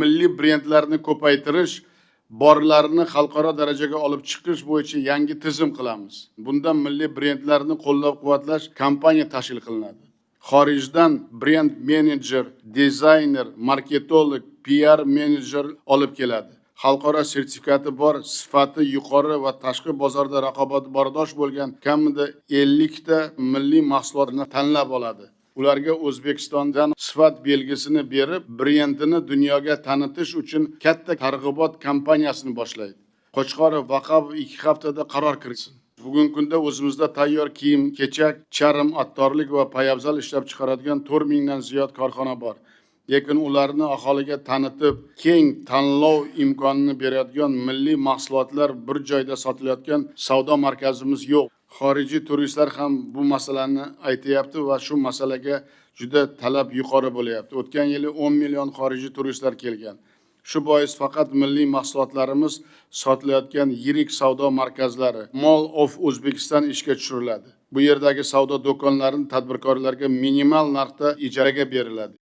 Milliy brendlarni ko'paytirish, borlarini xalqaro darajaga olib chiqish bo'yicha yangi tizim qilamiz. Bunda milliy brendlarni qo'llab-quvvatlash kompaniya tashkil qilinadi. Xorijdan brend menejer, dizayner, marketolog, PR menejer olib keladi. Xalqaro sertifikati bor, sifati yuqori va tashqi bozorda raqobatbardosh bo'lgan kamida 50 ta milliy mahsulotni tanlab oladi. Ularga O'zbekistondan sifat belgisini berib, brendini dunyoga tanitish uchun katta targ'ibot kampaniyasini boshlaydi. Qo'chqorov, Vaqabov 2 haftada qaror kiritsin. Bugungi kunda o'zimizda tayyor kiyim, kechak, charm, attorlik va poyabzal ishlab chiqaradigan 4000 dan ziyod korxona bor. Lekin ularni aholiga tanitib, keng tanlov imkonini beradigan milliy mahsulotlar bir joyda sotilayotgan savdo markazimiz yo'q. Xorijiy turistlar ham bu masalani aytyapti va shu masalaga juda talab yuqori bo'lyapti. O'tgan yili 10 million xorijiy turistlar kelgan. Shu bois faqat milliy mahsulotlarimiz sotilayotgan yirik savdo markazlari Mall of Uzbekistan ishga tushiriladi. Bu yerdagi savdo do'konlarini tadbirkorlarga minimal narxda ijaraga beriladi.